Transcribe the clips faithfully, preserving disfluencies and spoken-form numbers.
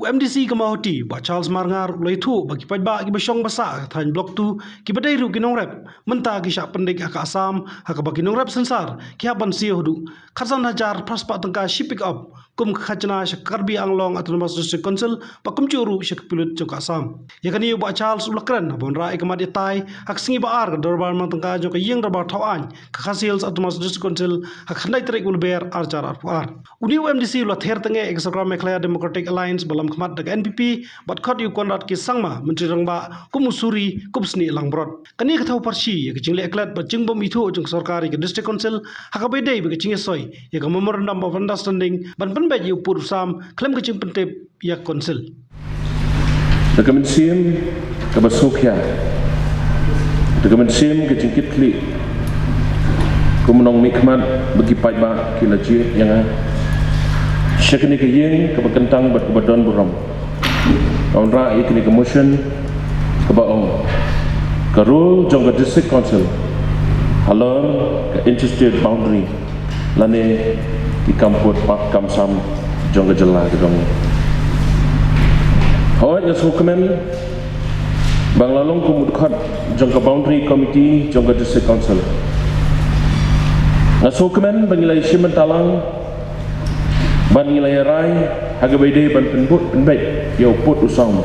M D C ka Mawhati, Bah Charles Marngar, u la ïathuh ba ki paidbah kiba shong ba sah ha ka thaiñ Block two kiba dei ruh ki nongrep mynta ki shah pyndik ha ka Assam, ha kaba ki nongrep sensar ki hap ban siew haduh khatsan hajar phra spah tyngka shi pick up kum ka khajna sha Karbi Anglong Autonomous District Council, bad kumjuh ruh sha ki pulit jong ka Assam. Ïa kane u Bah Charles u la kren haba wanrah ïa ka mat ïatai ha ka sngi ba ar ka dorbar mantyngka jong ka ïing dorbar thaw aiñ ka Khasi Hills Autonomous District Council ha ka khyndai tarik u Lber ar hajar arphew ar. Une u M D C u la ther tyngeh ïa ka sorkar Meghalaya Democratic Alliance ba lamkhmat da ka N P P bad khot ïa u Conrad K Sangma, Myntri Rangbah, kum u suri kum u snieh langbrot. Kane ka thaw pyrshah ïa ka jingleh klet bad jingbym ithuh jong ka sorkar ïa ka District Council ha kaba ïadei bad ka jingïasoi ïa ka Memorandum of Understanding ban pynbeit ïa u pud u sam khlem ka jingpyntip ïa ka Council. Da ka mynsiem kaba sngewkhia, da ka mynsiem ka jingkitkhlieh, kum u nongmihkhmat bad ki paidbah ki la jied ïa nga sha kane ka ïing kaba kyntang bad kaba don burom. Nga wanrah ïa kane ka motion kaba ong ka role jong ka District Council halor ka interstate boundary lane ki kam pud kam sam jong ka jylla ka jong ngi. Hooid, nga sngewkmen ba nga la long kum u dkhot jong ka Boundary Committee jong ka District Council. Nga sngewkmen ba ngi la ïashim bynta lang bad ngi la ïarai ha kaba ïadei ban pynbud pynbeit ïa u pud u sam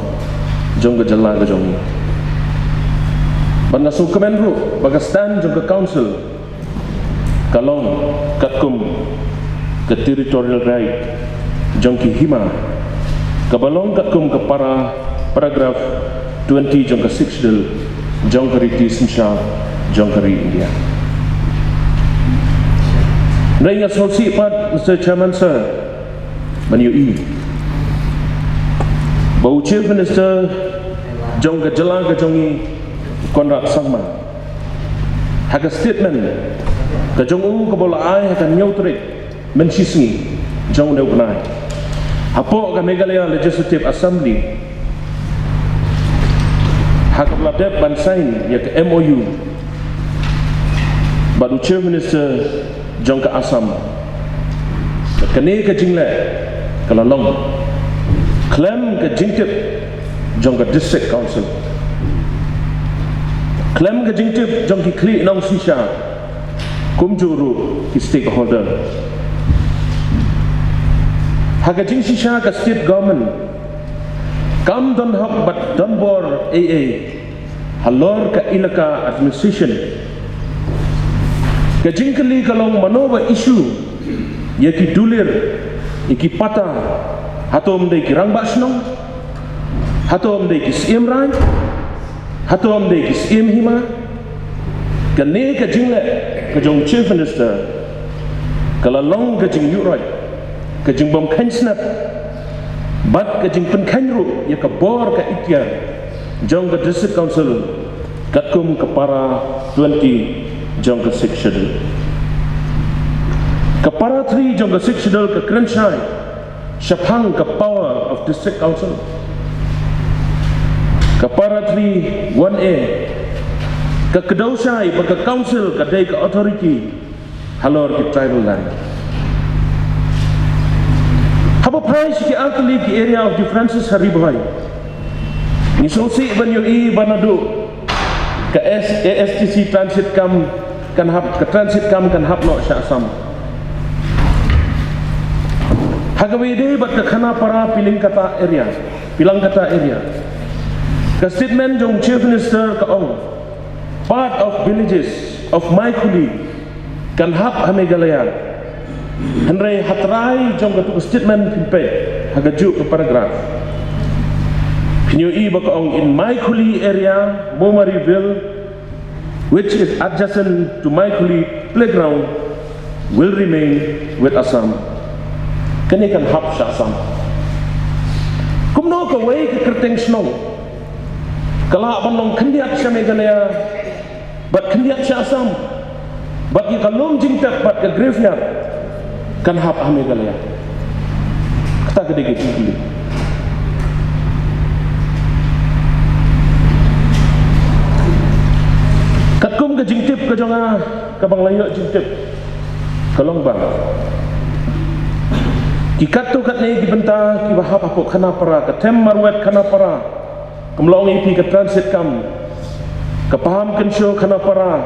jong ka jylla ka jong ngi. Bad nga sngewkmen ruh ba ka stand jong ka Council ka long katkum ka territorial right jong ki hima, kaba long katkum ka para, paragraph twenty jong ka Sixth Schedule jong ka Riti Synshar jong ka ri India. Hynrei nga sngewsih pat, Mister Chairman Sir, ban ïohi ba u Chief Minister jong ka jylla ka jong ngi, Conrad Sangma, ha ka statement ka jong u kaba u la ai ha ka hynñiew tarik mynshisngi jong une u bnai hapoh ka Meghalaya Legislative Assembly, ha kaba la dep ban sign ïa ka M O U bad u Chief Minister jong ka Assam, kane ka jingleh ka la long khlem ka jingtip jong ka District Council, khlem ka jingtip jong ki khlieh nongsynshar, kumjuh ruh ki stakeholder. Ha ka jingshisha ka State Government kam don hok bad don bor ei ei halor ka elaka administration. Ka jingkylli ka long, mano ba issue ïa ki dulir, ïa ki pata? Hato ym dei ki rangbah shnong? Hato ym dei ki syiem raid? Hato ym dei ki syiem hima? Kane ka jingleh ka jong Chief Minister ka la long ka jingïuhroit, ka jingbymkheiñ snep bad ka jingpynkheiñ ruh ïa ka bor ka iktiar jong ka District Council katkum ka para twenty jong ka Sixth Schedule. Ka para three jong ka Sixth Schedule ka kren shai shaphang ka power of District Council. Ka para three one A ka kdew shai ba ka Council ka dei ka authority halor ki tribal land. Haba phai sha ki artylli ki area of differences ha Ri Bhoi, ngi sngewsih ban ïohi ba naduh ka S-, A S T C transit camp kan hap, ka transit camp kan hap noh sha Assam. Ha kaba ïadei bad ka Khanapara Pilangkata area, Pilangkata area, ka statement jong Chief Minister ka ong, part of villages of Maikhuli kan hap ha Meghalaya. Hynrei ha trai jong katu ka statement, phin peit ha kajuh ka paragraph, phin ïohi ba ka ong, in Maikhuli area, Momariville, which is adjacent to Maikhuli playground, will remain with Assam. Kane kan hap sha Assam. Kumno kawei ka kyrteng shnong ka lah ban long khyndiat sha Meghalaya bad khyndiat sha Assam, bad ïa ka lum jingtep bad ka graveyard kan hap ha Meghalaya? Kata ka dei ka jingkylli. Katkum ka jingtip ka jong nga, kaba nga la ïoh jingtip, ka long ba Ki katto katne ki bynta kiba hap hapoh Khanapara, ka Them Marwet Khanapara, kumba la ong ïa phi, ka Transit Camp, ka Pahamkynsho Khanapara,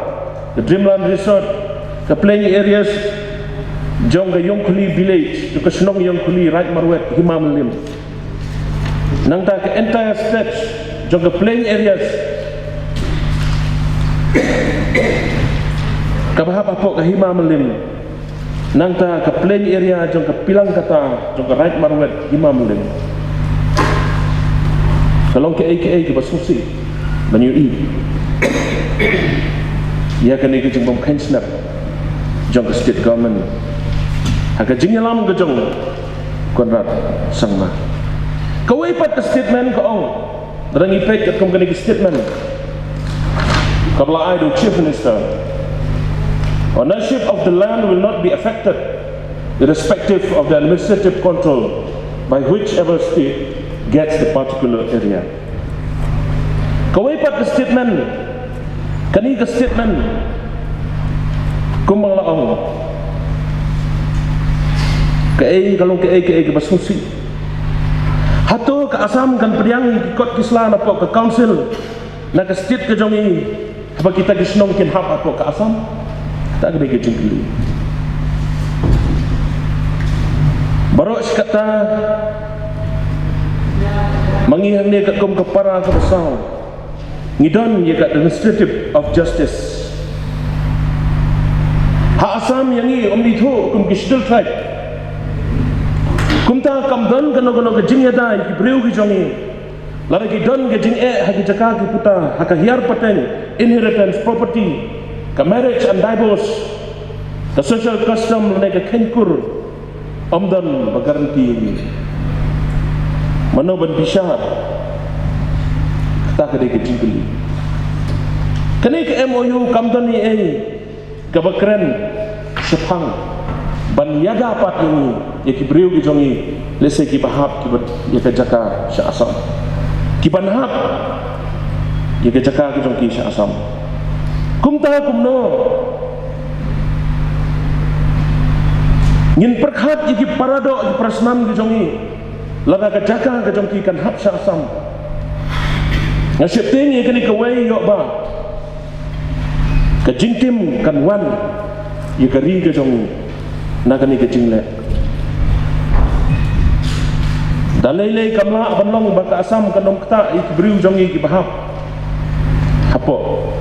ka Dreamland Resort, ka plain areas jong ka Ïongkhli Village, jong ka shnong Ïongkhli, Raid Marwet, Hima Mylliem. Nangta ka entire stretch jong ka plain areas kaba hap hapoh ka Hima Mylliem. Nangta ka plain area jong ka Pilangkata, jong ka Raid Marwet, Hima Mylliem. Ka long kaei kaei kaba sngewsih ban ïohi ïa kane ka jingbymkheiñ snep jong ka state government ha ka jingïalam ka jong Conrad Sangma. Kawei pat ka statement ka ong, lada ngi peit katkum kane ka statement kaba la ai da u Chief Minister: "Ownership of the land will not be affected, irrespective of the administrative control by whichever state gets the particular area." Kawei pat ka statement, kane ka statement, kumba la ong, kaei, ka long kaei kaei kaba sngewsih. Hato ka Assam kan pdiang ïa ki kot ki sla na pdeng ka council na ka state ka jong i, haba kita ki shnong kin hap hapoh ka Assam? Kata ka dei ka jingkylli. Baroh shi katta, ma ngi hangne katkum ka para kaba saw, ngi don ïa ka administrative of justice. Ha Assam ïa ngi ym ithuh kum ki Scheduled Tribe. Kumta kam don kano kano ka jingïada ïa ki briew ki jong ngi lada ki don ka jingeh ha ki jaka ki puta, ha ka hiar pateng, inheritance, property, ka marriage and divorce, ka social custom lane ka kheiñkur, ym don ba guarantee ïa ngi. Mano ban bishar? Kata ka dei ka jingkylli. Kane ka M O U kam don ei ei kaba kren shaphang ban ïada pat ïa ngi, ïa ki briew ki jong ngi, lehse kiba hap, kiba ïa ka jaka sha Assam, kiban hap ïa ka jaka ki jong ki sha Assam. Kumta kumno ngin pyrkhat ïa ki paradoh, ki parasnam ki jong ngi, lada ka jaka ka jong ki kan hap sha Assam? Nga sheptieng ïa kane kawei ïoh ba ka jingtim kan wan ïa ka ri ka jong ngi na kane ka jingleh. Da lei lei kam lah ban long ba ka Assam kan ym ktah ïa ki briew jong ngi kiba hap hapoh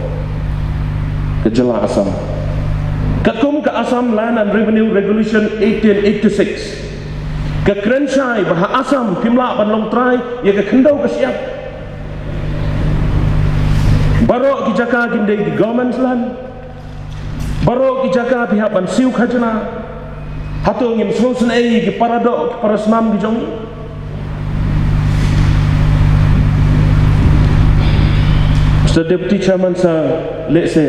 ka jylla Assam. Katkum ka Assam Land and Revenue Regulation eighteen eighty-six, ka kren shai ba ha Assam phim lah ban long trai ïa ka khyndew ka shyiap. Baroh ki jaka kin dei ki government's land. Baroh ki jaka phi hap ban siew khajna. Hato ngim sngewsynei ki paradoh, ki parasnam ki jong ngi? Mister Deputy Chairman Sir, lehse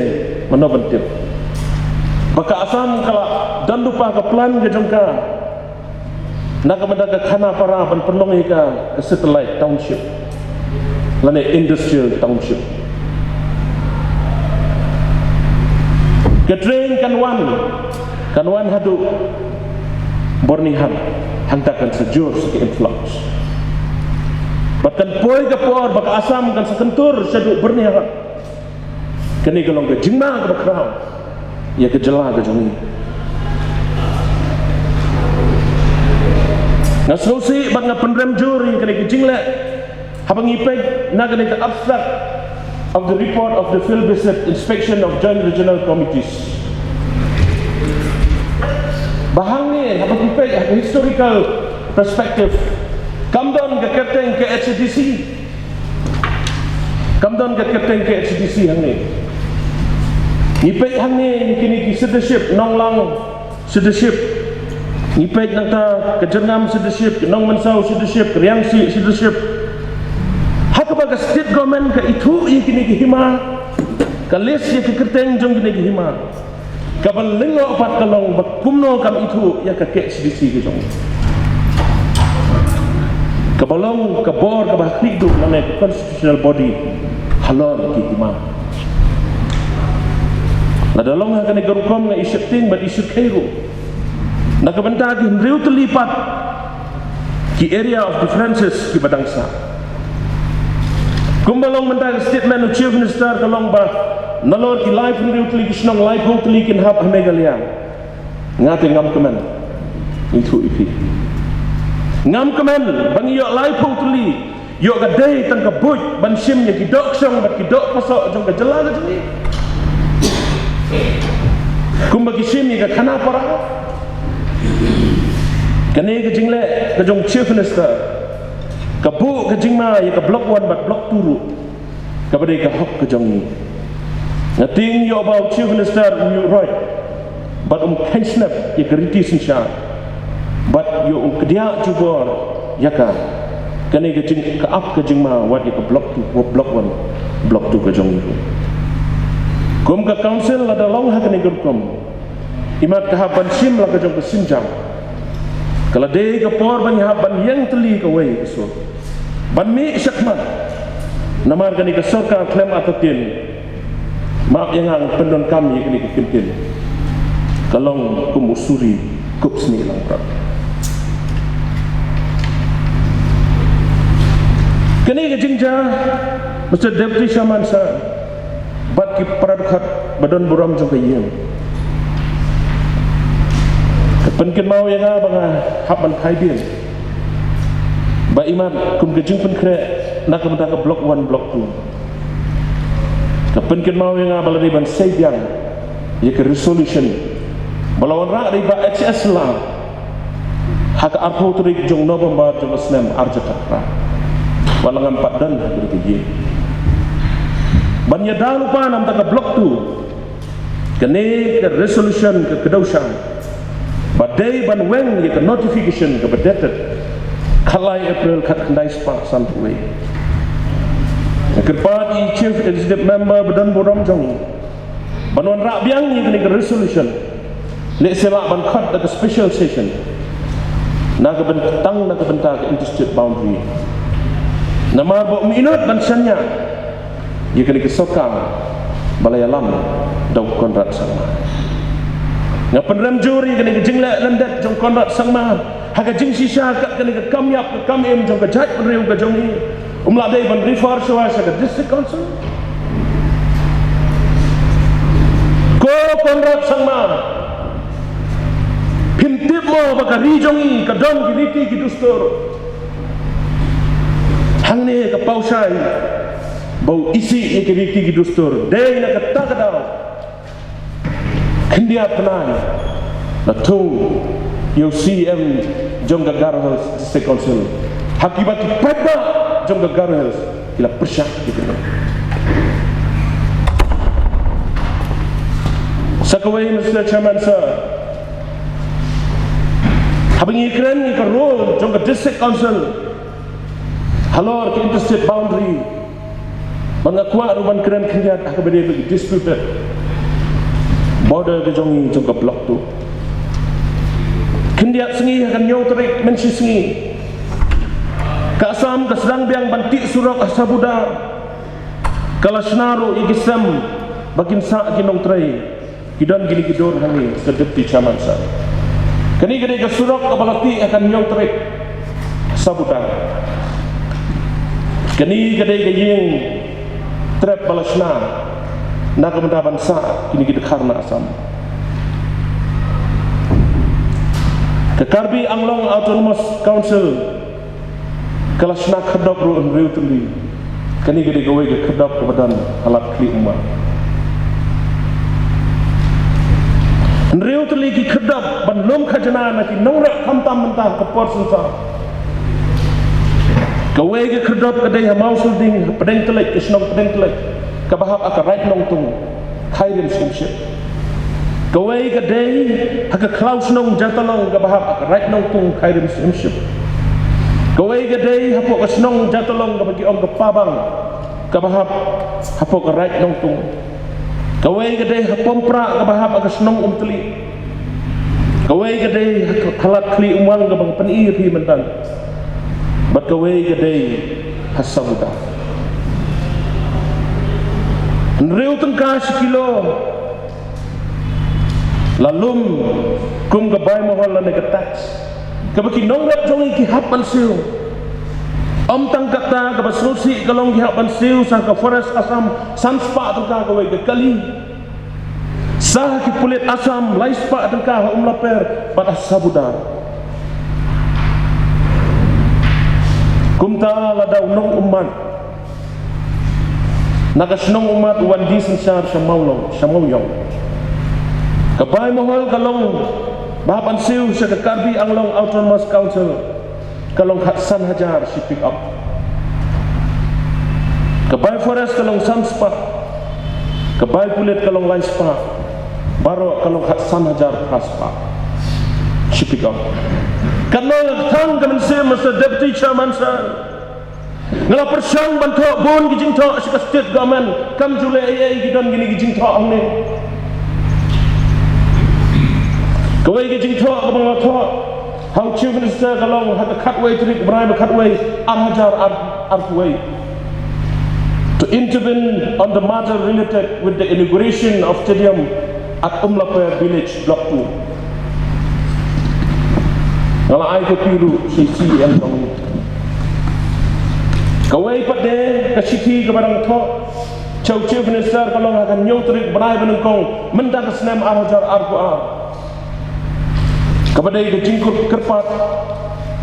mano ban tip ba ka Assam ka la don lypa ka plan ka jong ka na ka bynta ka Khanapara ban pynlong ïa ka, ka satellite township lane industrial township. Ka train kan wan, kan wan haduh Byrnihat, hangta kan sa jur sa ka influx. Bad kan poi ka por ba ka Assam kan sa kyntur shaduh Byrnihat. Kane ka long ka jingma kaba khraw ïa ka jylla ka jong ngi. Nga sngewsih bad nga pynrem jur ïa kane ka jingleh haba ngi peit na kane ka abstract of the report of the field visit inspection of joint regional committees. Ba hangne haba ngi peit ha ka historical perspective, kam don ka kyrteng K H A D C. Kam don ka kyrteng K H A D C hangne. Ngi peit hangne ïa kine ki sudaship, Nonglang sudaship. Ngi peit nangta ka Jyrngam sudaship, ka Nongmynsaw sudaship, ka Riangsieh sudaship. Ha kaba ka state government ka ithuh ïa kine ki hima, ka list ïa ki kyrteng jong kine ki hima. Kaba lyngngoh pat ka long ba kumno kam ithuh ïa ka K H A D C ka jong ngi, kaba long ka bor kaba khlieh duh lane ka constitutional body halor ki hima. Lada long ha kane ka rukom nga i sheptieng bad i sheptieng ruh na ka bynta ki hynriew tylli pat ki area of differences kiba dang sah. Kumba long mynta ka statement u Chief Minister ka long ba nalor ki laiphew hynriew tylli ki shnong, laiphew tylli kin hap ha Meghalaya. Nga te ngam kmen. Ithuh ïa phi. Ngam kmen ba ngi ïoh laiphew tylli, ïoh ka dei tang ka buit ban shim ïa ki dohkshong bad ki dohkposoh jong ka jylla ka jong ngi. Kumba ki shim ïa ka khana para. Kane ka jingleh ka jong Chief Minister ka buh ka jingma ïa ka Block One bad Block Two ruh, kaba dei ka hok ka jong ngi. Nga tieng ïoh ba u Chief Minister u ïuh roit bad um kheiñ snep ïa ka riti synshar bad ïoh u kdiah jubor ïa ka. Kane ka jing ka ap ka jingma wat ïa ka Block Two, Block One, Block Two ka jong ngi ruh. Kum ka council lada long ha kane ka rukom, imat ka hap ban shim la ka jong ka synjam. Ka la dei ka por ban hap ban ïeng tylli kawei ka sur, ban mih shakhmat. Namar kane ka sorkar khlem artatien. Map ïa nga, ngan pyndonkam ïa kane ka kyntien. Ka long kum u suri kup snieh langbrot. Kane ka jingjia, Mister Deputy Chairman Sir, bad ki para dkhot ba don burom jong ka ïing, ka pynkynmaw ïa nga ba nga hap ban phai biang. Ba imat kum ka jingpynkhreh na ka bynta ka Block One, Block Two, ka pynkynmaw ïa nga ba la dei ban sei biang ïa ka resolution ba la wanrah da i Bah H S Shylla ha ka arphew tarik jong November jong ka snem arhajar khatphra. Wat la ngam pat don ha ka ri ka ïing ban ïada lypa na ka bynta ka Block Two. Kane ka resolution ka kdew sha ba dei ban weng ïa ka notification kaba dated khatlai April khatkhyndai spah sanphew wei. Nga kyrpad ïa i Chief Executive Member ba don burom jong ngi ban wanrah biang ïa kane ka resolution. Lehse lah ban khot da ka special session na ka byn-, tang na ka bynta ka interstate boundary. Namar ba um ïehnoh ban shaniah ïa kane ka sorkar ba la ïalam da u Conrad Sangma. Nga pynrem jur ïa kane ka jingleh lyndet jong Conrad Sangma ha ka jingshisha kat kane ka kam ïap ka kam im jong ka jaitbynriew ka jong ngi. Um lah dei ban refer shuwa sha ka District Council. Ko Conrad Sangma, phim tip mo ba ka ri jong ngi ka don ki riti ki dustur? Hangne ka pawshai ba u isih ïa ki riti ki dustur dei na kata ka daw khyndiat bnai la thung ïa u C E M jong ka Garo Hills District Council. Ha kiba ki paidbah jong ka Garo Hills ki la pyrshah ïa kane. Sa kawei, Mister Chairman Sir, haba ngi kren ïa ka role jong ka District Council halor ka interstate boundary, ba nga kwah ruh ban kren khyndiat ha kaba ïadei bad ka disputed border ka jong ngi jong ka Block Two. Khyndiat sngi ha ka hynñiew tarik mynshisngi, ka Assam ka sdang biang ban tih surok ha Sabuda. Ka la shna ruh ïa ki sem ba kin sah ki nongtrei. Ki don kine ki dur hangne, Mister Deputy Chairman Sir. Kane ka dei ka surok kaba la tih ha ka hynñiew tarik Sabuda. Kane ka dei ka ïing trep ba la shna na ka bynta ban sah kine ki dkhar na Assam. Ka Karbi Anglong Autonomous Council ka la shna khyrdop ruh hynriew tylli. Kane ka dei kawei ka khyrdop kaba don ha Lad Khlieh Umwang. Hynriew tylli ki khyrdop ban lum khajna na ki nongrep khamtam mynta ha ka por synshar. Kawei ka khyrdop ka dei ha Mawshyldieng, ha Pdeng Tylliej, ka shnong Pdeng Tylliej, kaba hap ha ka Raid Nongtung, Khyrim Syiemship. Kawei ka dei ha ka khlaw shnong Jatalong kaba hap ha ka Raid Nongtung, Khyrim Syiemship. Kawei ka dei hapoh ka shnong Jatalong kaba ki ong ka Pabang, kaba hap hapoh ka Raid Nongtung. Kawei ka dei ha Pomprah kaba hap ha ka shnong Umtylli. Kawei ka dei ha Lad Khlieh Umwang kaba nga pyni ïa phi mynta. Bad kawei ka dei ha Sabuda. Hynriew tyngka shi kilo la lum kum ka bai mohol lane ka tax. Kaba ki nongrep jong ngi ki hap ban siew. Ym tang katta, kaba sngewsih ka long ki hap ban siew sha ka Forest Assam san spah tyngka kawei ka kali. Sha ki pulit Assam lai spah tyngka ha Umlaper bad ha Sabudar. Kumta lada u nongummat na ka shnong Ummat u wan die synshar sha Mawlong, sha Mawiong. Ka bai mohol ka long ba hap ban siew sha ka Karbi Anglong Autonomous Council, ka long khatsan hajar shi pick up. Ka bai forest ka long san spah. Ka bai pulit ka long lai spah. Baroh ka long khatsan hajar phra spah shi pick up. Katno nga kthang ka mynsiem, Mister Deputy Chairman Sir. Nga la pyrshang ban thoh bun ki jingthoh sha ka state government, kam ju leh ei ei, ki don kine ki jingthoh hangne. Kawei ka jingthoh kaba nga la thoh ha u Chief Minister ka long ha ka khatwei tarik bnai ba khatwei, ar hajar ar, arphew wei, to intervene on the matter related with the inauguration of stadium at Umlaper Village Block two. Nga la ai copy ruh sha C E M jong ngi. Kawei pat de ka shithi kaba dang thoh sha u Chief Minister ka long ha ka hynñiew tarik bnai ba nyngkong mynta ka snem ar hajar arphew ar, kaba dei ka jingkyrpad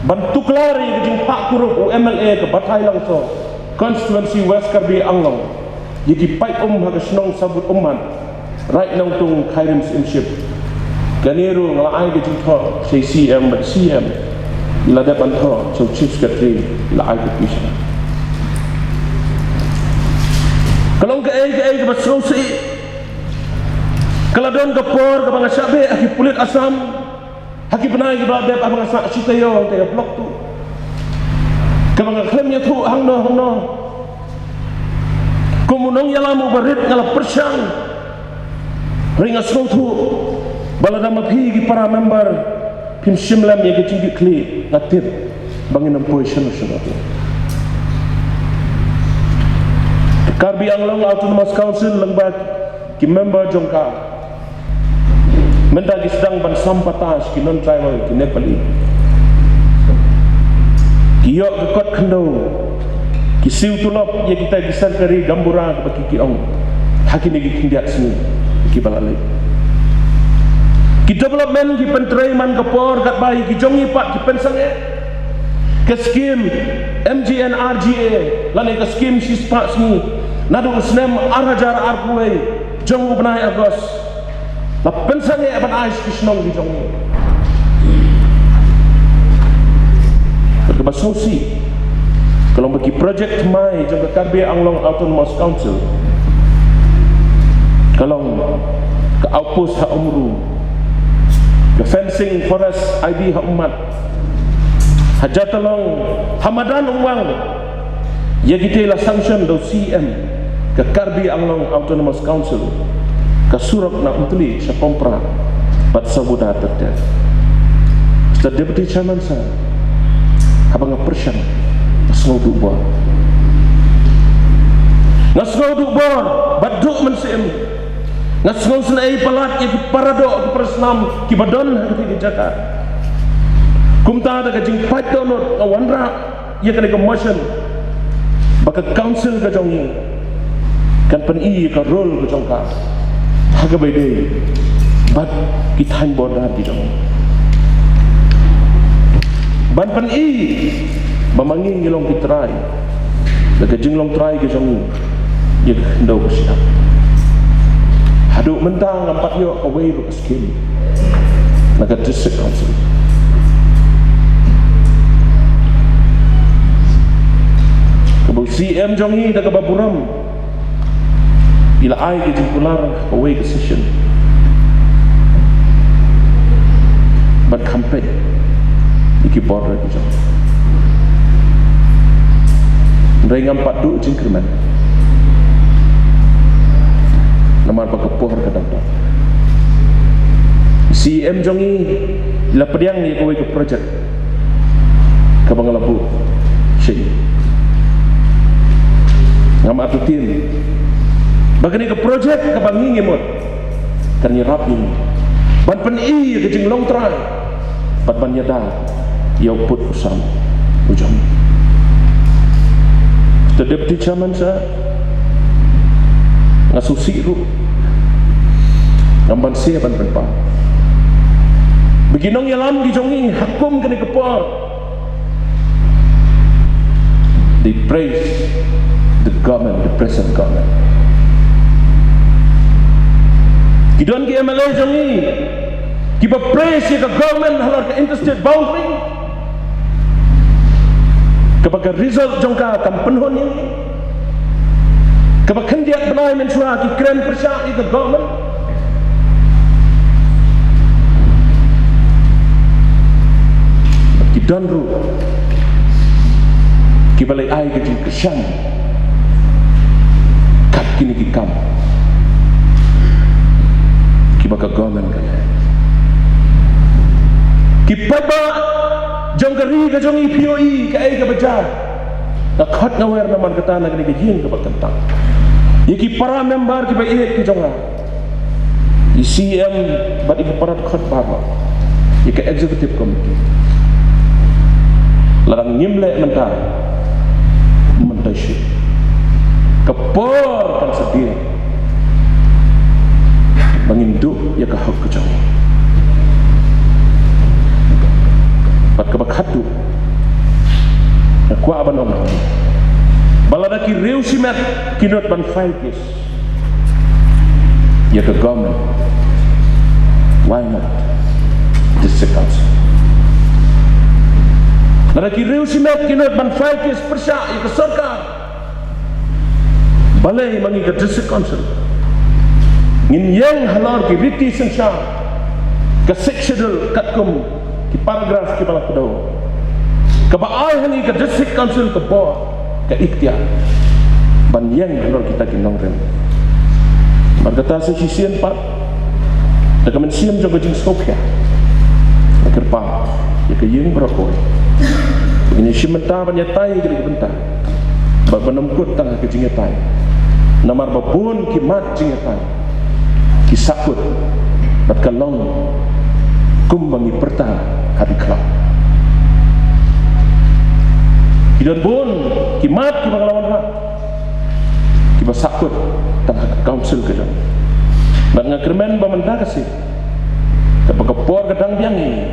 ban tuklar ïa ka jingphah kurup u M L A ka Batai Langso, constituency West Karbi Anglong, ïa ki paip um ha ka shnong Sabut Ummat, Raid Nongtung, Khyrim Syiemship. Kane ruh nga la ai ka jingthoh sha C E M, bad C E M i la dep ban thoh sha u Chief Secretary, i la ai ka petition. Ka long kaei kaei kaba sngewsih. Ka la don ka por kaba nga shah beh ha ki pulit Assam ha ki bnai kiba la dep, haba nga sah sha taïew, taïew Block two, kaba nga khlem ïathuh hangno hangno. Kum u nongïalam uba rit nga la pyrshang. Hynrei nga sngewthuh ba lada ma phi ki para member phim shim lem ïa ka jingkitkhlieh, nga tip ba ngin ym poi shano shano. Ka Karbi Anglong Autonomous Council lyngba ki member jong ka mynta ki sdang ban sampatas ki non-tribal, ki Nepali. Ki ïoh ka kot khyndew, ki siew tulop ïa kita ki sarkari gaonbura kaba ki, ki ong ha kine ki khyndiat sngi kiba la leit. Ki development ki pyntrei man ka por, katba ïa ki jong ngi pat ki pynsangeh. Ka skim M G N R G A lane ka skim shispah sngi, naduh u snem ar hajar arphew wei jong u bnai August, la pynsangeh ban ai sha ki shnong ki jong ngi. Bad kaba sngewsih ka long ba ki project thymmai jong ka Karbi Anglong Autonomous Council, ka long ka outpost ha Umru, ka fencing forest I B ha Ummat, ha Jatalong, ha Madan Umwang, ïa kita la sanction da u C E M. Ka Karbi Anglong Autonomous Council, ka surok na Umtali sha Pongpra bad Sabudar ter ter. Mister Deputy Chairman Sir, haba nga pyrshang, nga sngew duh bor. Nga sngew duh bor bad duh mynsiem. Nga sngewsynei palat ïa ki paradoh, ki parasnam kiba don ha kata ka jaka. Kumta da ka jingpait dohnud nga wanrah ïa kane ka motion ba ka council ka jong ngi kan pyni ïa ka role ka jong ka ha kaba ïadei bad ki thaiñ border ki jong ngi, ban pyni ba ma ngi ngi long ki trai da ka jinglong trai ka jong ngi ïa ka khyndew ka shyiap. Haduh mynta ngam pat ïoh kawei ruh ka skim na ka District Council. Kaba u C M jong ngi da kaba burom i la ai ka jingkular kawei ka session ban kham peit ïa ki border ki jong ngi. Hynrei ngam pat duh jingkyrmen namar ba ka por ka dang don. C M jong ngi i la pdiang ïa kawei ka project kaba nga la buh sha i. Ngam artatien ba kane ka project kaba ngi ngi mut kan ïarap ïa ngi ban pyni ïa ka jinglong trai Bad ban ïada ïa u pud u sam u jong ngi. Te Deputy Chairman sir, nga sngewsih ruh ngam banse ban pynpaw ba ki nongïalam ki jong ngi ha kum kane ka por, they praise the government, the present government. Ki don ki M L A jong ngi kiba praise ïa ka government halor ka interstate boundary, kaba ka result jong ka kam pynhun ïa ngi, kaba khyndiat bnai mynshuwa ki kren pyrshah ïa ka government. Ki don ruh kiba la ai ka jingkyrshan kat kine ki kam kiba ka government ka leh. Ki paidbah jong ka ri ka jong i, phi ïohi kaei kaba jia. Nga khot nga wer namar kata na kane ka ïing kaba kyntang, ïa ki para member kiba ïeit ki jong nga, i C M bad i ki para dkhot baroh, ïa ka executive committee. Lada ngim leh mynta, mynta shuh ka por kan sa dei ba ngin duh ïa ka hok ka jong ngi. Bad kaba khatduh, nga kwah ban ong ba lada ki riew shimet ki nud ban file case ïa ka government, why not district council? Lada ki riew shimet ki nud ban file case pyrshah ïa ka sorkar, balei ma ngi ka district council ngin ïeng halor ki riti synshar ka Sixth Schedule katkum ki paragraph kiba la kdew, kaba ai ha ngi ka district council ka bor, ka iktiar ban ïeng halor kita ki nongrim? Namar kata sa shisien pat, da ka mynsiem jong ka jingsngewkhia, nga kyrpad ïa ka ïing baroh kawei ba ngin ïashim bynta ban ïatai ïa ka bynta, bad ban ym kut tang ha ka jingïatai, namar ba bun ki mat jingïatai ki sahkut bad ka long kumba ngi pyrta ha ki khlaw. Ki don bun ki mat kiba nga la wanrah kiba sahkut tang ha ka council ka jong. Bad nga kyrmen ba mynta ka sngi, kaba ka por ka dang biang ïa ngi,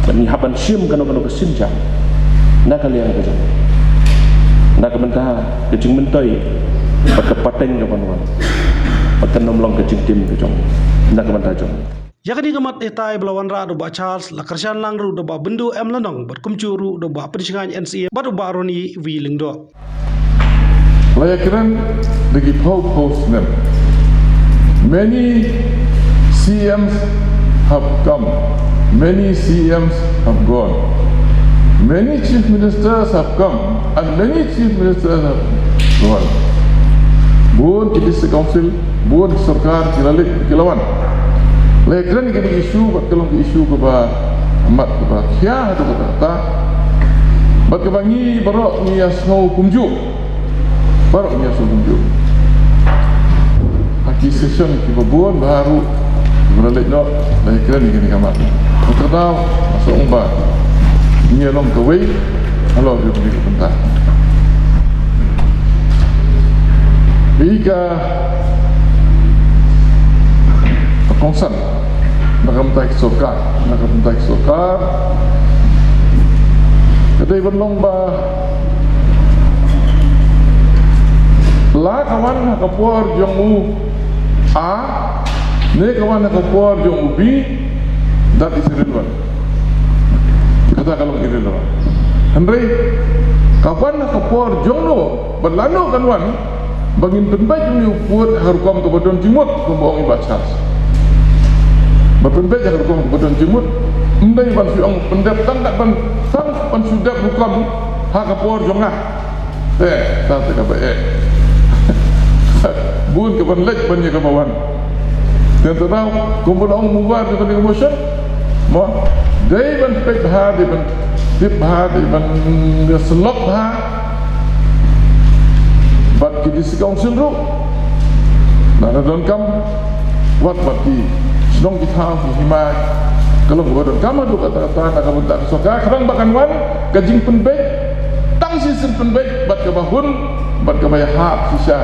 ba ngi hap ban shim kano kano ka sienjam na ka liang ka jong, na ka bynta ka jingmyntoi bad ka pateng ka ban wan, bad kan ym long ka jingtim ka jong na ka bynta jong. Ïa kane ka mat ïatai ba la wanrah da u Bah Charles la kyrshan lang ruh da u Bah Byndu M Lanong bad kumjuh ruh da u Bah Pynshngaiñ N C A bad u Bah Ronnie V Lyngdoh. La ïakren da ki phew phew snem. Many C Ms have come, many C Ms have gone. Many chief ministers have come and many chief ministers have gone. Bun ki district council, bun ki sorkar ki la leit ki la wan. La ïakren ïa kine ki issue bad ka long ki issue kaba mat kaba khia haduh katta katta. Bad kaba ngi baroh ngi ïasngew kumjuh. Baroh ngi ïasngew kumjuh ha ki session kiba bun bha ruh kiba la leit noh, la ïakren ïa kane ka mat. Mynta ka daw nga sngew ba ngi ïa long kawei halor kane ka bynta. Ïa ka, ka kongsan na ka bynta ki sorkar, na ka bynta ki sorkar, ka dei ban long ba la ka wan ha ka por jong u A ne ka wan ha ka por jong u B, that is irrelevant. Kata ka long irrelevant. Hynrei ka wan ha ka por jong no, bad lano kan wan, ba ngin pynbeit ïa une u pud ha ka rukom kaba don jingmut, kumba ong i Bah Charles. Ba pynbeit ha ka rukom kaba don jingmut, ym dei ban shu ong pyndep tang kat ban, tang ban shu dep rukom ha ka por jong nga. Eh, tang te kaba eh. Bun kaban leit ban ïa kaba wan. Te mynta kumba la ong mover jong kane ka motion, mo, dei ban peit bha, dei ban tip bha, dei ban ïa syllok bha bad ki district council ruh. Lada donkam, wat bad ki shnong ki thaw, ki hima, Ka long kaba donkam haduh katta katta na ka bynta ka sorkar, khnang ba kan wan ka jingpynbeit, tang shisien pynbeit bad kaba hun, bad kaba ïahap shisha,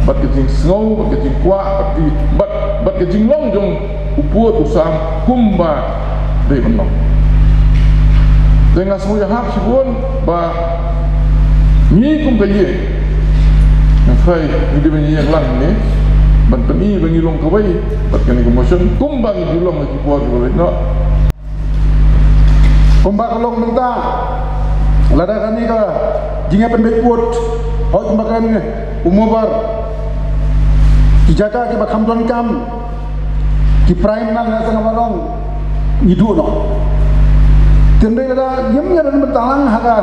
bad ka jingsngew, bad ka jingkwah, bad ki, bad, bad ka jinglong jong u pud u sam kumba dei ban long. Te nga sngew ïahap shibun ba ngi kum ka ïing, nga tharai ngi dei ban ïeng lang ne ban pyni ba ngi long kawei bad kane ka motion kumba ngi ju long ha ki por kiba leit noh. Kumba ka long mynta, lada kane ka jingïapynbeit pud, hooid, kumba kane u Mubar, ki jaka kiba kham donkam, ki prime na nga sngewbha ban ong, ngi duh noh. Te hynrei lada ngim ïadon bynta lang ha ka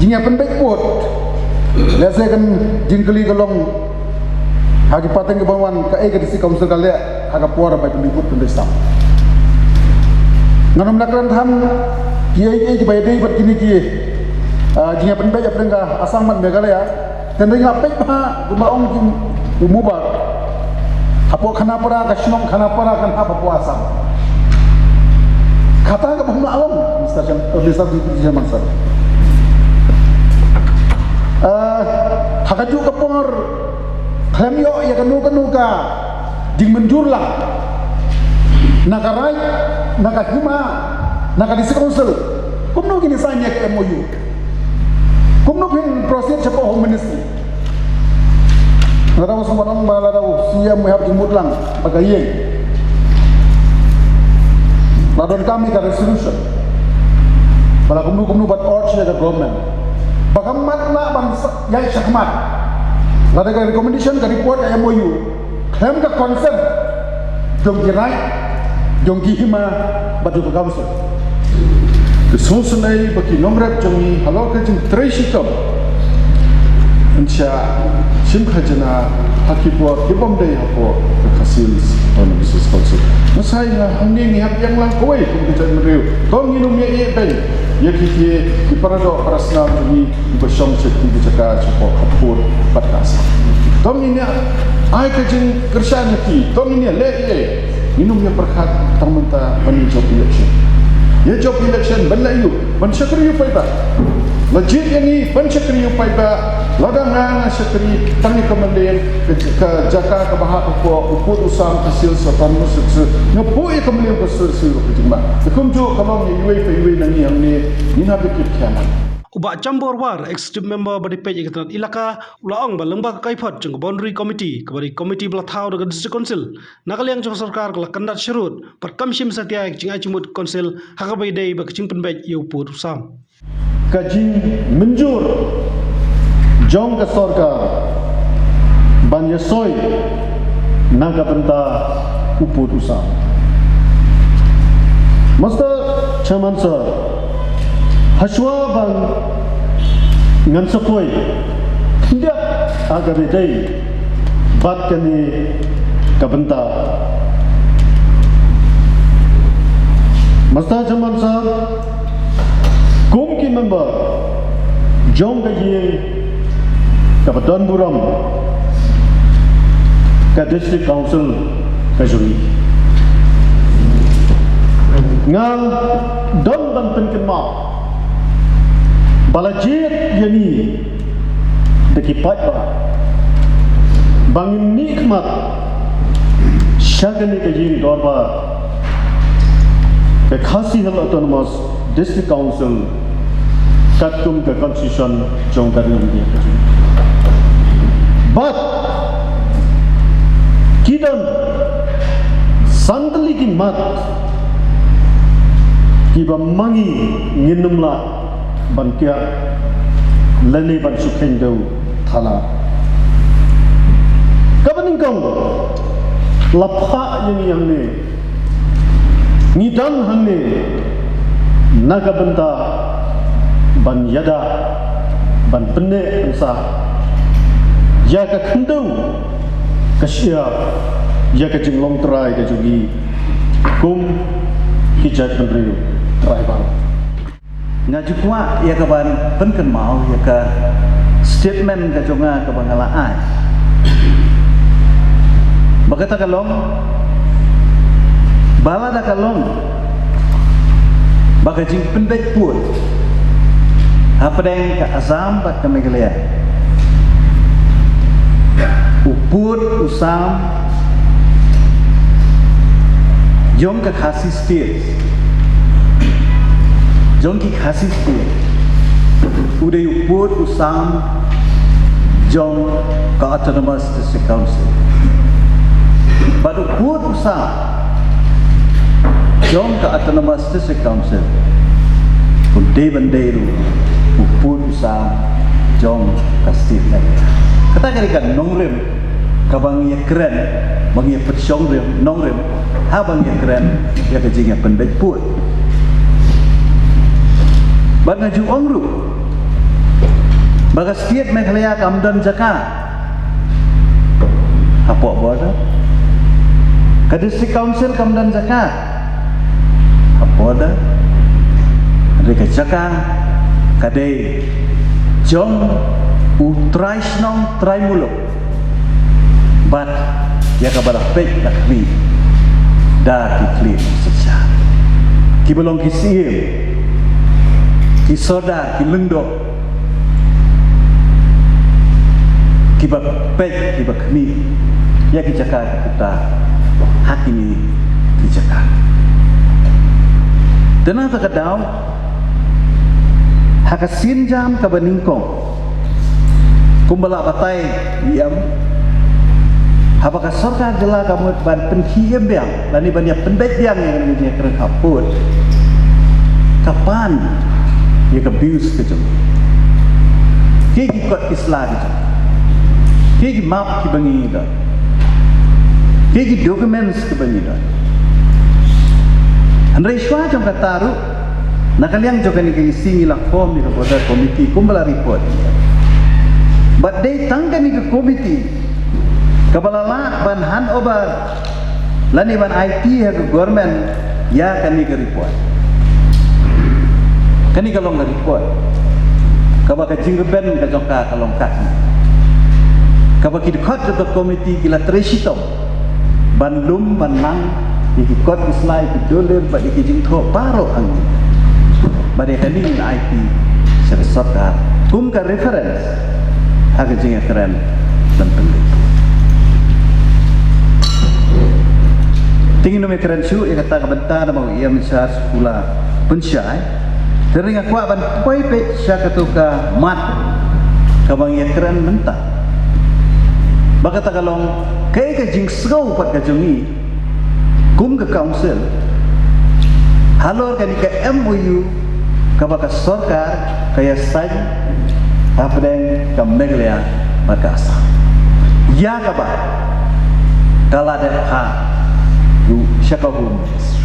jingïapynbeit pud, lehse kan jingkylli ka long ha ki pateng kiban wan, kaei ka District Council ka leh ha ka por ba pynbeit pud pynbeit sam. Ngan ym la kren than kiei kiei kiba ïadei bad kine ki, ah, jingïapynbeit hapdeng ka Assam bad Meghalaya. Te hynrei nga peit bha kumba ong ki u Mubar, hapoh Khanapara, ka shnong Khanapara kan hap hapoh Assam. Kata kaba ym lah long, Mister Chair-, eh, Mister Deputy Chairman Sir. Eh, ha kajuh ka por khlem ïoh ïa kano kano ka jingmynjur lang na ka raij, na ka hima, na ka District Council, kumno ngin sign ïa ka M O U? Kumno phin proceed shapoh Home Ministry? Lada u sngewbha ban ong ba lada u C M u hap jingmut lang bad ka ïing, la donkam ïa ka resolution ba la kumno kumno ban urge ïa ka government ba ka mat lah ban sa-, ïaid shakhmat. Lada ka recommendation, ka report, ka M O U khlem ka consent jong ki raij, jong ki hima bad jong ka council. Ka sngewsynei ba ki nongrep jong ngi halor ka jingtrei shitom yn shah shim khajna ha ki por ki bym dei hapoh ka Khasi Hills Autonomous Council. Nga sngew nga hangne ngi hap ïeng lang kawei kum ka jaitbynriew. To ngin ym ïeh ïeh beiñ ïa ki, ki, ki para doh para snam jong ngi kiba shong sha ki jaka shapoh ka pud bad ka Assam. To ngin ïa ai ka jingkyrshan ïa ki, to ngin ïa leh ei ei. Ngin ym ïa pyrkhat tang mynta ban ïa jop election. Ïa jop election ban leh aïu? Ban shakri ïa u paidbah. La jied ïa ngi ban shakri ïa u paidbah. Lada nga, nga shakri tang ïa ka mylliem ka, ka jaka kaba hap hapoh u pud u sam Khasi Hills Autonomous District, nga buh ïa ka mylliem ka sir sir ka jingma. Te kumjuh ka long ïa iwei pa iwei na ngi hangne, ngin hap ïa kit khia ngan. U Bah Chambor War, Executive Member ba dei peit ïa ka tnat Elaka, u la ong ba lyngba ka kaiphod jong ka Boundary Committee, kaba dei ka committee ba la thaw da ka District Council, na ka liang jong ka sorkar ka la kyndat sharud bad kam shim satia ïa ka jingai jingmut Council ha kaba ïadei bad ka jingpynbeit ïa u pud u sam. Ka jingmynjur jong ka sorkar ban ïasoi na ka bynta u pud u sam. Mister Chairman Sir, hashwa ban ngan sa poi khyndiat ha kaba ïadei bad kane ka bynta. Mister Chairman Sir, kum ki member jong ka ïing kaba don burom ka District Council ka jong ngi, nga don ban pynkynmaw ba la jied ïa ngi da ki paidbah ba ngin mihkhmat sha kane ka ïing dorbar ka Khasi Hills Autonomous District Council katkum ka constitution jong ka Ri India ka jong ngi. Bad ki don san tylli ki mat kiba ma ngi ngin ym lah ban kiar lane ban shu kheiñ dew thala. Kaba nyngkong, la phah ïa ngi hangne, ngi don hangne na ka bynta ban ïada, ban pynneh pynsah ïa ka khyndew ka shyiap, ïa ka jinglong trai ka jong ngi kum ki jaitbynriew tribal. Nga ju kwah ïa ka ban pynkynmaw ïa ka statement ka jong nga kaba nga la ai, ba kata ka long Ba lada ka long ba ka jingpynbeit pud hapdeng ka Assam bad ka Meghalaya, u pud u sam jong ka Khasi State, jong ki Khasi State, u dei u pud u sam jong ka Autonomous District Council. Bad u pud u sam jong ka Autonomous District Council u dei ban dei ruh u pud u sam jong ka State Meghalaya. Kata ka dei ka nongrim kaba ngi ïakren, ba ngi ïa pynshong rim, nongrim, haba ngi ïakren ïa ka jingïapynbeit pud. Bad nga ju ong ruh ba ka State Meghalaya kam don jaka hapoh border. Ka District Council kam don jaka hapoh border. Hynrei ka jaka ka dei jong u trai shnong trai muluk. Bad ïa kaba la peit la khmih da ki khlieh nongsynshar, kiba long ki syiem, ki sordar, ki lyngdoh, kiba peit, kiba khmih ïa ki jaka ki puta ha kine ki jaka. Te na kata ka daw, ha ka sienjam kaba nyngkong, kumba la batai ïa em, haba ka sorkar jylla ka mut ban pynkhie ïa em biang lane ban ïapynbeit biang ïa kane ka jingïakren khap pud, ka pan ïa ka views ka jong ki, ki kot ki sla ki jong ki, ki map kiba ngi don, ki documents kiba ngi don. Hynrei shuwa jong kata ruh, na ka liang jong kane ka E C ngi la form ïa ka border committee kumba la report. Bad dei tang kane ka committee kaba la lah ban hand over lane ban aiti ha ka government ïa kane ka report. Kane ka long ka report kaba ka jingrben ka jong ka ka long katne, kaba ki dkhot jong ka committee ki la trei shitom ban lum ban lang ïa ki kot ki sla, ïa ki dulir bad ïa ki jingthoh baroh hangne. Bad ïa kane ngin aiti sha ka sorkar kum ka reference ha ka jingïakren ban pynbeit. Te ngin ym ïakren shuh ïa kata ka bynta namar u E M in charge u la pynshai. Te hynrei nga kwah ban poi peit sha kato ka mat kaba ngi ïakren mynta, ba kata ka long kaei ka jingsngew pat ka jong ngi kum ka council halor kane ka M O U kaba ka sorkar ka ïa sign hapdeng ka Meghalaya bad ka Assam, ïa kaba ka la dep phah ruh sha ka Home Ministry.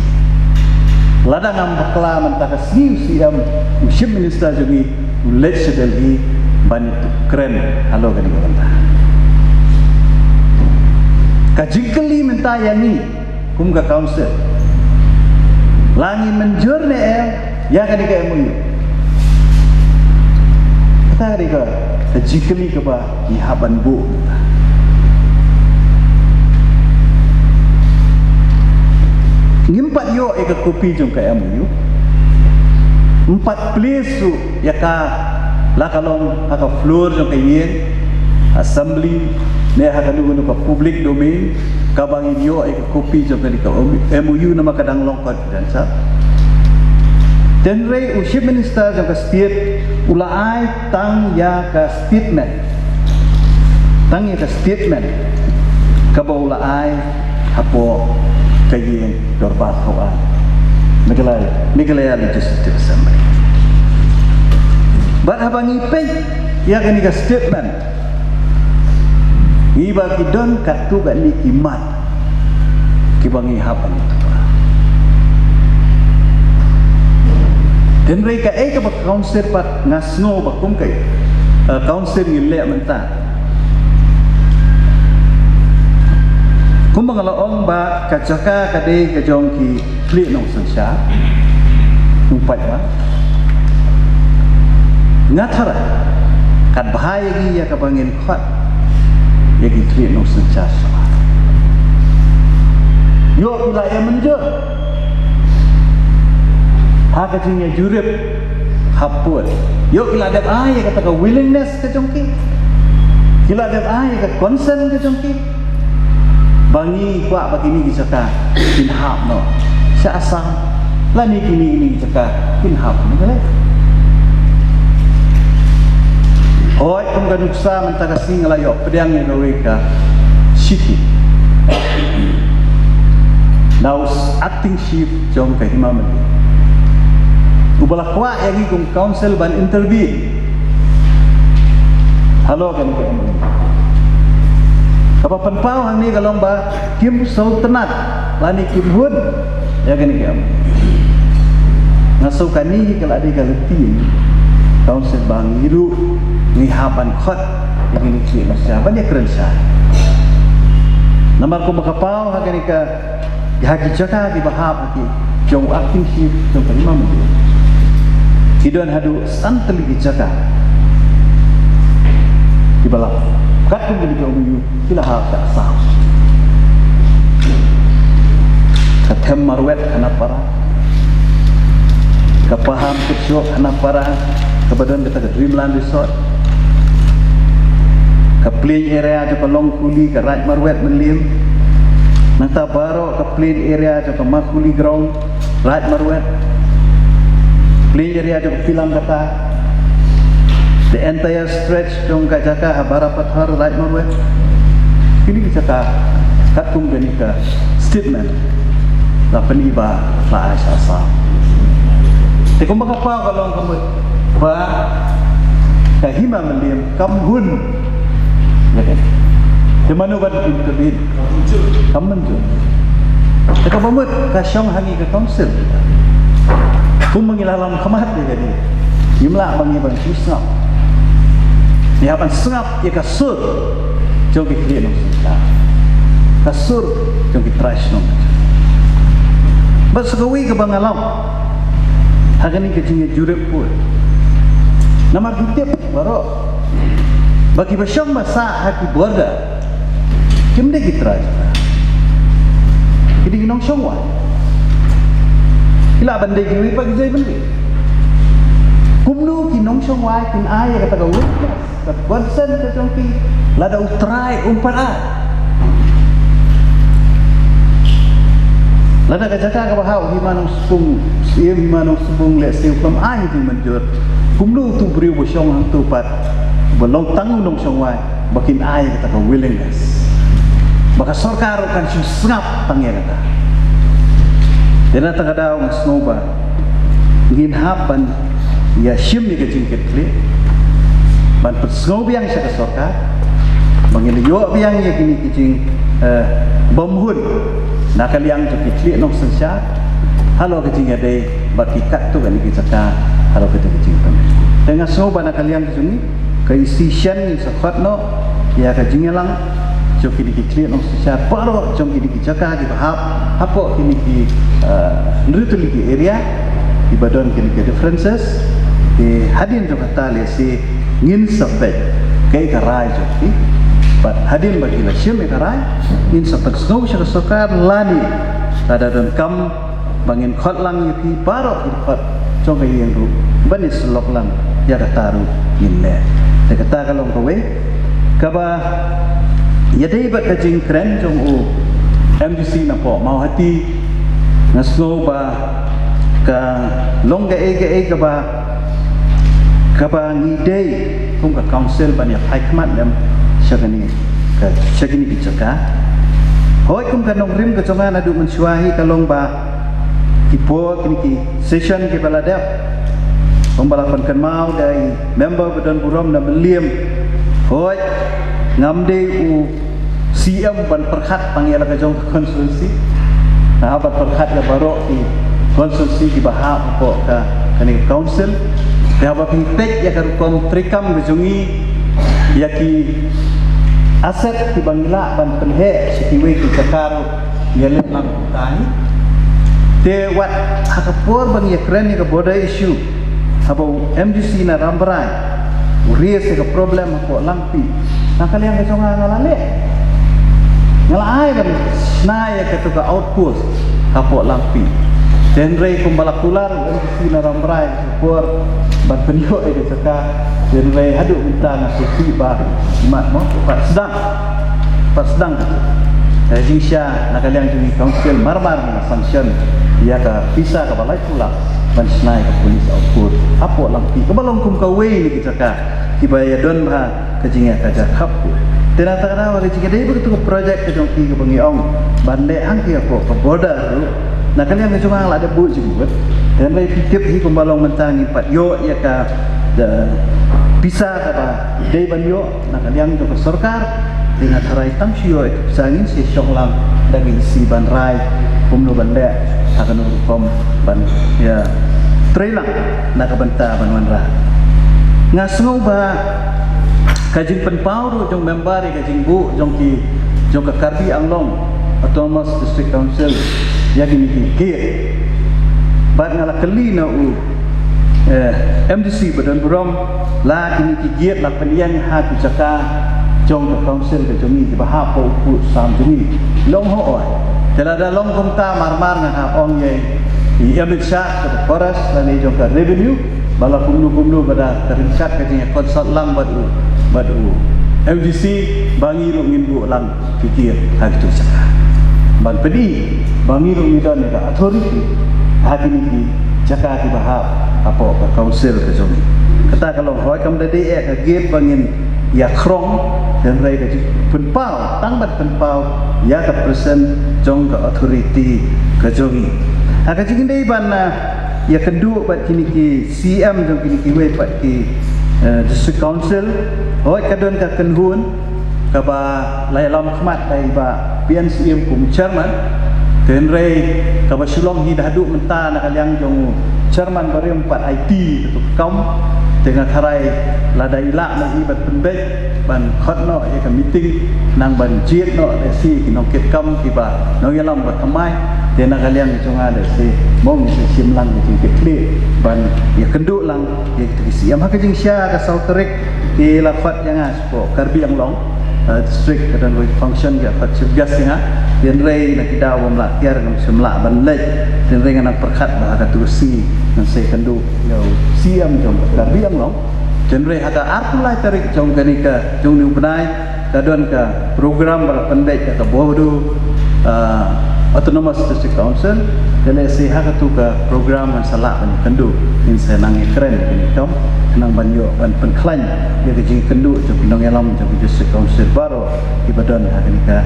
Lada ngam bakla mynta ka sngi u C M, u Chief Minister jong ngi u leit sha Delhi ban ïakren halor kane ka bynta. Ka jingkylli mynta ïa ngi kum ka council, la ngi mynjur ne em ïa kane ka M O U? Kata ka dei ka jingkylli kaba ngi hap ban buh. Ngim pat ïoh ïa ka kopi jong ka M O U, ym pat plie shuh ïa ka, la ka long ha ka floor jong ka ïing assembly ne ha kano kano ka public domain kaba ngin ïoh ïa ka kopi jong kane ka M O U namar ka dang long confidential. Te hynrei u Chief Minister jong ka state u la ai tang ïa ka statement, tang ïa ka statement kaba u la ai hapoh ka ïing dorbar thaw aiñ Meghalaya, Meghalaya Legislative Assembly. Bad haba ngi peit ïa kane ka statement, ngi ba ki don katto katne ki mat kiba ngi hap ban ïathuh. Te hynrei kaei kaba council pat nga sngew ba kum kaei, eh, council ngi leh mynta, kumba nga la ong ba ka jaka ka dei ka jong ki khlieh nongsynshar. Ym pat ba nga tharai kat bha ïa ngi ïa kaba ngin khot ïa ki khlieh nongsynshar sha. Ïoh ki la ïa mynjur ha ka jingïajurip hapoh. Ïoh ki la dep ai ïa kata ka willingness ka jong ki. Ki la dep ai ïa ka consent ka jong ki. Ba ngi kwah ba kine ki jaka kin hap noh sha Assam. Lane kine kine ki jaka kin hap noh. Hooid, kum ka nuksa mynta ka sngi nga la ïoh pdiang ïa kawei ka shithi na u acting chief jong ka Hima Mylliem, uba la kwah ïa ngi kum council ban intervene halor kane ka M O U. Kaba pynpaw hangne ka long ba kim sngewtynnat lane kim hun ïa kane ka M O U. Nga sngew kane hi ka la dei ka lynti council ba ngi ruh ngi hap ban khot ïa kine ki nongshah ban ïakren shai. Namar kumba ka paw ha kane ka ha ki jaka kiba hap ha ki jong u acting chief jong ka Hima Mylliem, ki don haduh san tylli ki jaka kiba la kat kum kine ki M O U ki la hap ka Assam. Ka Them Marwet Khanapara, ka Paham Kyrshok Khanapara, kaba don kata ka Dreamland Resort, ka plain area jong ka Longkuli, ka Raid Marwet Mylliem, nangta baroh ka plain area jong ka Makuli Ground, Raid Marwet, plain area jong ka Pilangkata, the entire stretch jong ka jaka ha Barapathar, Raid Marwet. Kine ki jaka katkum kane ka statement la pyni ba la ai sha Assam. Te kumba ka paw ka long ka mut ba ka Hima Mylliem kam hun. Te mano ban intervene? Kam mynjur. Te kaba mut ka shong ha ngi ka council. Kumba ngi la long khmat ïa kane, ngim lah ba ngi ban shu sngap. Ngi hap ban sngap ïa ka sur jong ki khlieh nongsynshar, ka sur jong ki trai shnong. Bad sa kawei kaba nga long ha kane ka jingïajurip pur, namar ki tip baroh ba kiba shong ba sah ha ki border kim dei ki trai. Ki dei ki nongshong wai. Ki lah ban dei kiwei pat ki jait bynriew. Kumno ki nongshong wai kin ai ïa kata ka witness, ka consent ka jong ki lada u trai um pat ai? Lada ka jaka kaba ha u Hima Nongspung, Syiem Hima Nongspung, lehse u kam ai jingmynjur, kumno utu u briew ba shong hangto pat, ba long tang u nongshong wai, ba kin ai kata ka willingness ba ka sorkar kan shu sngap tang ïa kata? Te na kata ka daw nga sngew ba ngin hap ban ïa shim ïa ka jingkitkhlieh, ban pynsngew biang sha ka sorkar ba ngin ïoh biang ïa kine ki jing, eh, bym hun na ka liang jong ki khlieh nongsynshar halor ka jingïadei bad ki katto katne ki jaka halor kata ka jingpynkitkhlieh. Te nga sngew ba na ka liang ka jong ngi ka EC shen ngin sa khot noh ïa ka jingïalang jong kine ki khlieh nongsynshar baroh jong kine ki jaka kiba hap hapoh kine ki, eh, hynriew tylli ki area kiba don kine ki differences. Te hadien jong kata lehse ngin sa peit kaei ka rai jong ki. Bad hadien ba ki la shim ïa ka rai, ngin sa pynsngew sha ka sorkar lane lada donkam ba ngin khot lang ïa phi baroh ki dkhot jong ka ïing ruh ban ïasyllok lang ïa kata ruh ngin leh. Te kata ka long kawei kaba ïadei bad ka jingkren jong u MDC napoh Mawhati. Nga sngew ba ka long kaei kaei kaba kaba ngi dei kum ka council ban ïa phai khmat lem sha kane ka, sha kine ki jaka. Hooid, kum ka nongrim ka jong nga naduh mynshuwa hi ka long ba ki por kine ki session kiba la dep, kumba la pynkynmaw da i member ba don burom na Mylliem, hooid, ngam dei u CM ban pyrkhat tang ïa la ka jong ka constituency. Nga hap ban pyrkhat ïa baroh ki constituency kiba hap hapoh ka, kane ka council. Te haba phi peit ïa ka rukom treikam ka jong ngi ïa ki asset kiba ngi lah ban pynheh sha kiwei ki jaka ruh, ïa leh lang kumta hi. Te wat ha ka por ba ngi ïakren ïa ka border issue, haba u MDC na Rambrai u raise ïa ka problem hapoh Langpih, na ka liang ka jong nga nga la leh. Nga la ai ban shna ïa katu ka outpost hapoh Langpih. Hynrei kumba la kular u MDC na Rambrai ka por ban pynïoh ïa ka jaka, hynrei haduh mynta nga sngewthuh ba mat mo, pat sdang, pat sdang. Ka jingshisha na ka liang jong i council marmar nga sanction ïa ka pisa kaba laiphew lak ban shna ïa ka police outpost hapoh Langpih, kaba long kum kawei na ki jaka kiba ïa don bha ka jingïakajia khapkut. Te na kata ka daw ka jingïadei bad katu ka project ka jong ki kaba ngi ong ban leh hangtei hapoh ka border ruh, na ka liang ka jong nga la dep buh jingmut. Hynrei phi tip hi kumba long mynta ngim pat ïoh ïa ka, eh, pisa kaba dei ban ïoh na ka liang jong ka sorkar. Te nga tharai tang shu ïoh ïa ka pisa ngin sa shong lang da ka EC ban rai kumno ban leh ha kano ka rukom ban ïatrei lang na ka bynta ban wanrah. Nga sngew ba ka jingpynpaw ruh jong member ïa ka jingbuh jong ki, jong ka Karbi Anglong Autonomous District Council ïa kine ki gate. Bad nga la kylli na u, eh, MDC ba don burom, la kine ki gate la pynïeng ha ki jaka jong ka council ka jong ngi kiba hap hapoh u sam jong ngi? Long hooid. Te lada long kumta marmar nga hap ong ïa i Amit Shah ka forest lane jong ka revenue, ba la kumno kumno ba da ka ryngkat ka jingïa consult lang bad u, bad u MDC, ba ngi ruh ngin buh lang ki gate ha kitu ki jaka ban pyni ba ngi ruh ngi don ïa ka authority ha kine ki jaka kiba hap hapoh ka council ka jong ngi. Kata ka long hooid, kam da dei eh ka gate ba ngin ïa khrong, hynrei ka jingpynpaw, tang ban pynpaw ïa ka presence jong ka authority ka jong ngi. Ha ka jingdei ban, ah, ïakynduh bad kine ki CEM jong kine kiwei pat ki, eh, District Council, hooid ka don ka kynhun kaba la ïalam khmat da i Bah P N Syiem kum chairman. Te hynrei kaba shu long hi da haduh mynta na ka liang jong u chairman barim pat aiti katu ka kam. Te nga tharai lada i lah na i ban pynbeit ban khot noh ïa ka meeting, nang ban jied noh lehse ki nongkitkam kiba nongïalam ba thymmai. Te na ka liang jong nga lehse mo ngi sa shim lang ka jingkitkhlieh ban ïakynduh lang ïa kito ki CEM. Ha ka jingshisha ka saw tarik ki la khot ïa nga shapoh Karbi Anglong, eh, district, ka don wei function ki la khot chief guest ïa nga. Hynrei na ki daw bym lah tiar ngam shym lah ban leit. Hynrei nga nang pyrkhat ba ha katu ka sngi ngan sa ïakynduh ïa u CEM jong ka Karbi Anglong. Hynrei ha ka arphew lai tarik jong kane ka, jong une u bnai, ka don ka program ba la pynbeit da ka Bodo, ah, Autonomous District Council. Te lehse ha katu ka program ngan sa lah ban ïakynduh, ngin sa nang ïakren ïa kane ka kam, khnang ban ïoh ban pynkhlaiñ ïa ka jingïakynduh jong ki nongïalam jong ki District Council baroh kiba don ha kane ka,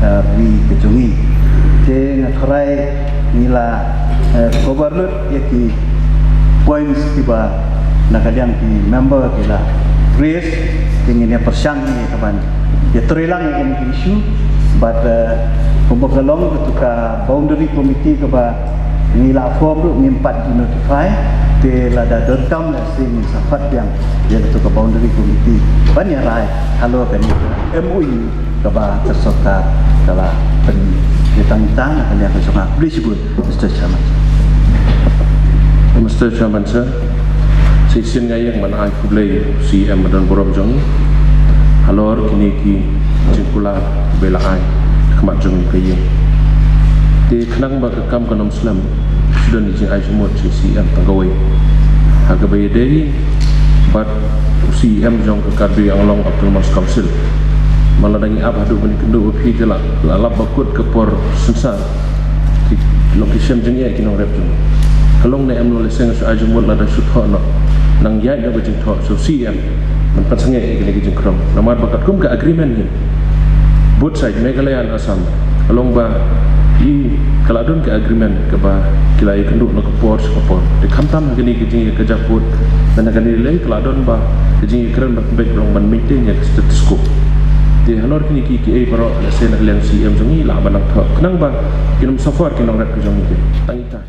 ah, ri ka jong ngi. Te nga tharai ngi la, eh, cover lut ïa ki points kiba na ka liang ki member ki la raise, te ngin ïa pyrshang ïa ka ban ïatrei lang ïa kine ki issue. Bad, eh, kumba ka long katu ka boundary committee kaba ngi la form ruh ngim pat ju notify. Te lada donkam lehse ngin sa khot biang ïa katu ka boundary committee ban ïa rai halor kane ka MOU kaba ka sorkar ka la pynïatang tang na ka liang ka jong nga. Khublei shibun, Mister Chairman. Mister Chairman, sir, shisien nga ïeng ban ai khublei CEM ba don burom jong ngi halor kine ki jingkular ba la ai ha khmat jong ngi ka ïing. Te khnang ba ka kam kan ym slem, shu don i jingai jingmut sha CEM tang kawei ha kaba ïadei bad u CEM jong ka Karbi Anglong Autonomous Council. Ba lada ngi ap haduh ban ïakynduh bad phi te la, la lap ba kut ka por synsar. Ki long ki shem jingeh ki nongrep jong ngi. Ka long ne em, lehse nga shu ai jingmut lada shu thoh noh, nang ïaid noh ka jingthoh sha u CEM ban pynsangeh ïa kine ki jingkhrong. Namar ba katkum ka agreement hi, both side, Meghalaya and Assam, ka long ba i, ka la don ka agreement kaba ki la ïakynduh na ka por sha ka por. Te khamtam ha kane ka jingïakajia pud, na kane lei ka la don ba ka jingïakren ba ka beit ka long ban maintain ïa ka status quo. Te halor kine ki, kiei baroh, lehse na ka liang CEM jong ngi lah ban nang thoh khnang ba kin ym suffer ki nongrep ki jong ngi. Te tang ita.